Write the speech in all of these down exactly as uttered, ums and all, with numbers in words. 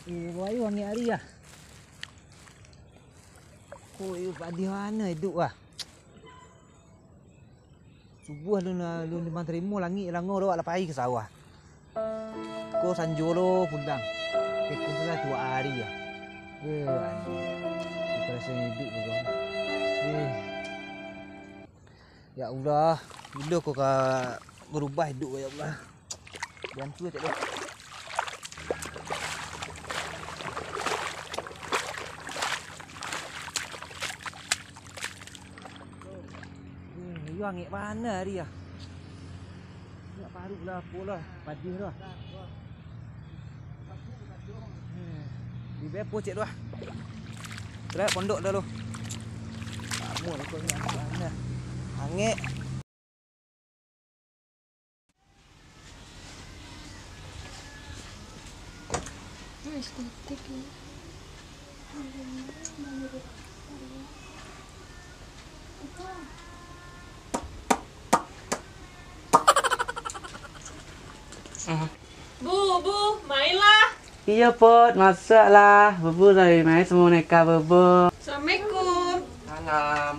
Eh, bayu angek ari ah. Ko iyo padiah bana iduik ah. Subuah alun, alun dimantarimo langik lango lo, awak lah pai ka sawah. Ko sanjo lo pulang. Keko tu lah tuak ari ah. Eh, anjing. Karaso iduik ko. Eh. Ya Allah, bilo ko ka barubah iduik ko, ya Allah. Bantu cek doh. Hmm, iyo angek bana ari ah. Nak paruk lah, apo lah, padiah lah. Hmm, di bepo cek doh. Terak pondok dah lo. Kamu ni ko ni angek bana. Angek. Bu, Bu, mainlah. Iyo, Put, masuklah. Bubu lai main samo boneka Bubu. Assalamualaikum. Salam.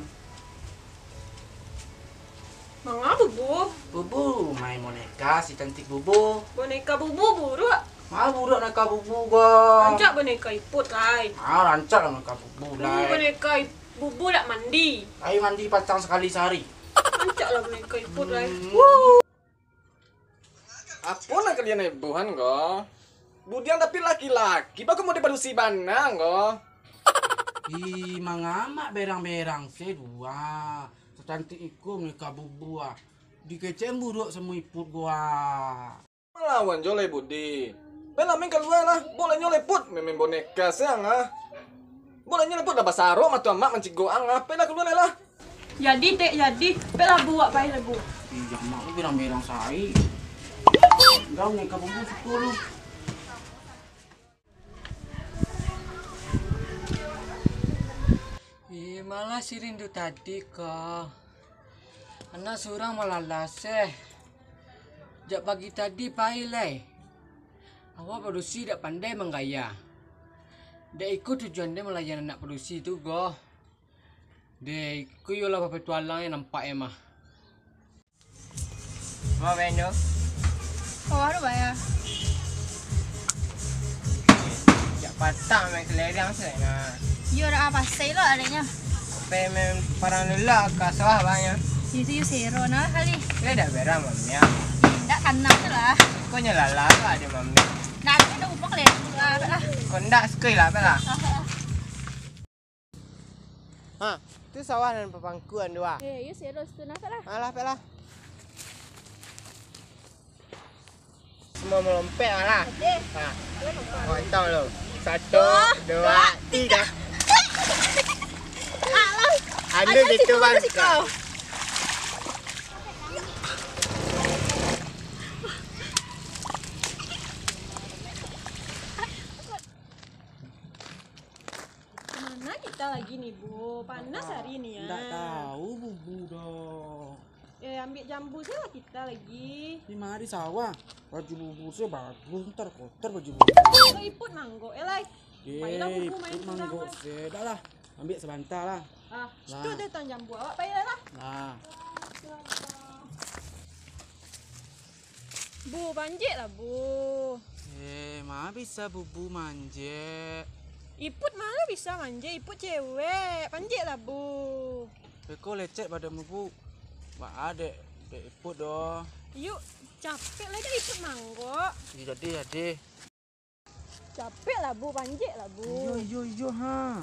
Manga Bubu? Bubu main boneka si cantik Bubu. Boneka Bubu buruak? Ma buruak boneka Bubu ko. Rancak boneka Iput lai. Ah, rancak lah boneka Bubu lai. Boneka Ip-, Bubu dak mandi. Ai mandi patang sakali sahari. Rancak lah boneka Iput lai. Hmm. Wuh. Apo nan kalian hebohan ko? Budiang tapi laki-laki, baa kok mode padusi bana ko? Ih, mangamak berang-berang se dua. Sacantik iko boneka Bubu ah. Dikecek buruak samo Iput ko ah. Malawan jo lai Budi. Bela main kalua lah, boleh nyo lai Put, main boneka se ang ah. Boleh nyo lai Put, lah basarok mato amak mancigok ang ah, pai lah kalua lai lah. Jadi, Tek, jadi. Pek lah, Bu, wak pai lah, Bu. Ih, amak ko berang-berang sai. Gau ni ka bungkus sepuluh. Ih, malah si Rindu tadi ko. Anak surang malalas, eh. Jak pagi tadi pai lai. Awak padusi dak pandai manggaya. Dak iko tujuan den malayan anak padusi tu, goh. Deh, iko iyolah bapatualang e nampak e mah. Ma, Bendo? Kawah tu, Baya. Jak patang main kelereng se, nah. Iyo, dak apa, sai lo adeknyo. Pai main parang lula ka sawah, Baya. Itu yo sero nah kali. Lah dak berang, Mamiak. Dak kanang tu lah. Kok nyo lalah tu ado, Mamiak. Nah, ado upak le. Lah, lah. Kok ndak sekali lah, lah. Ah, ah. Ha, tu sawah nan papangkuan tu ah. Eh, iyo, sero situ nah, pek lah. Alah, pek lah. Semua malompek lah. Oke. Ha. Mantap lo. Satu, dua, tiga. Alah. Anu gitu, Bang. Kemana kita lagi ni, Bu? Panas hari ni, ya. Ndak tahu, Bubu, doh. Eh, ambil jambu saja lah kita lagi. Di mari sawah. Baju Bubu se bagus, ntar kotor baju Bubu. Kalau Iput manggok, eh, lai. Deh, Iput manggok se. Dah lah, ambil sebentar lah. Ah, situ datang jambu. Awak pai lah. Lah. Bu, panjek lah, Bu. Eh, ma bisa Bubu manjek? Iput ma bisa manjek, Iput cewek. Panjek lah, Bu. Beko lecet badan Bubu. Baa dek, dek Iput doh. Yuk, capek lah dek Iput manggok. Iyo, jadi, jadi. Capek lah, Bu, panjek lah, Bu. Iyo, iyo, iyo, ha.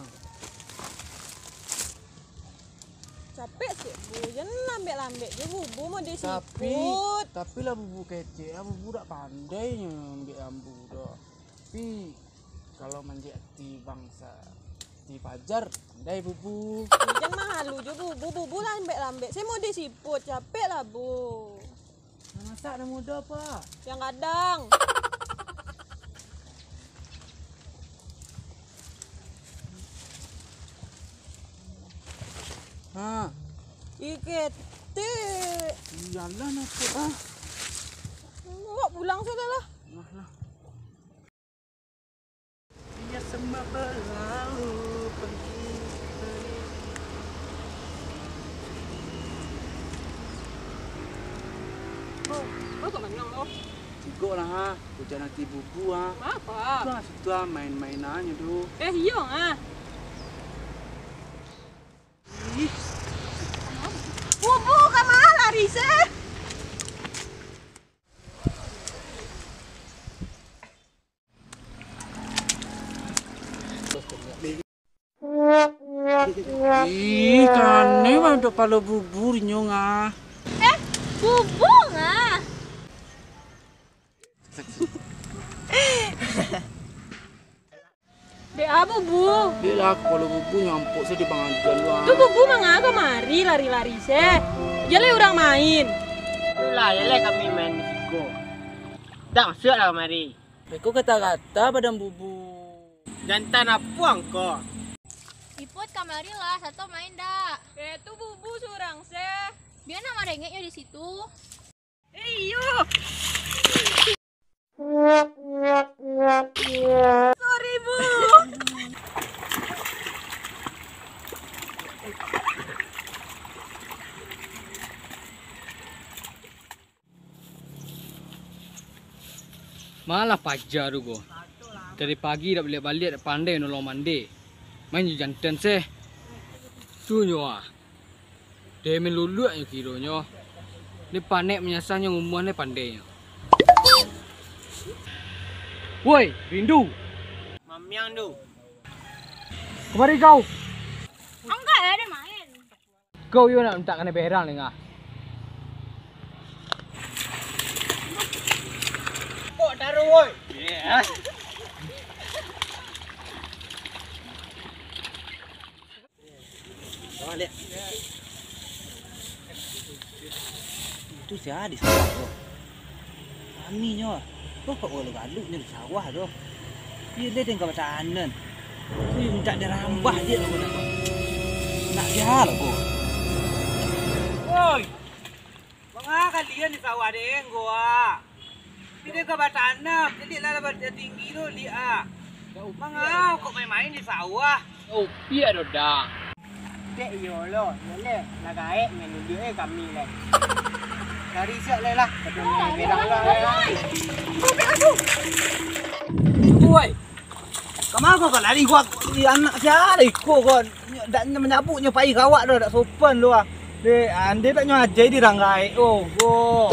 Capek sih, Bu. Jan lambek-lambek je, Bu. Bu mau di Tapi, siput. Tapi lah Bubu kecek, ah, Bubu dak pandai nyo ambiak jambu doh. Tapi, kalau manjek ati bangsa, ati pajar, pandai Bubu. Jan mahalu je, Bu. Bu, Bubu lambek-lambek. Saya mau di siput, capek lah, Bu. Nan masak nan mudo, Pak? Yang gadang. Ha. Ih, ketek. Iyalah, nak, ah. Bawa pulang saja lah. Nah, lah. Kok lah, ha. Kok jangan nanti bubu, ha. Apa? Lah, situ, ha, main-main aja tu. Eh, iyo, ha. Ih. Bubu, ka ma lari se? Ih, kanai mah dok palo bubur nyo ngah. Eh, bubur ngah. Dek a bubu? Dek lah, kepala bubu nyampok se di pangajian tu, ah. Tu bubu manga kamari lari-lari se? Jaleh urang main. Itulah, jaleh kami main di siko. Dak masuak lah kamari. Beko kata-kata badan bubu. Jantan apuang ko. Iput kamari lah, sato main dak? Eh, tu bubu surang se. Bia nak marengeknyo di situ. Eh, iyo. Sorry, Bu. Malah paja tu ko. Dari pagi dak baliak-baliak, dak pandai nolong mande. Main jo jantan se. Tu nyo ah. Demen luluak nyo kironyo. Ni panek manyasanyo ngumuah ni pandainyo. Woi, Rindu. Mamiang tu. Kamari kau. Angkat lah, dia main. Kau yo nak mintak kanai berang dengah. Kok taruh, woi. Itu sia di sawah tu. Kami nyo. Kok kok galuk-galuk nyo di sawah tu. Iyo, dia tengah batanan. Ui, mintak dirambah dia tu. Nak sia lah ko. Woi. Manga kalian di sawah denggo ah. Pideh ka batanam, jadi lah lah tinggi tu liak ah. Manga kok main-main di sawah? Upiak dodak. Dek iyo lo, yo le, lah gaek main dulu eh kami le. Lari siap le lah, kata main berang lah le. Woi. Kama ko ka lari ko, anak sia iko ko. Dak manyabuknyo pai ka awak doh, dak sopan doh ah. Dek, ande dak nyo ajai di ranggai. Oh, go.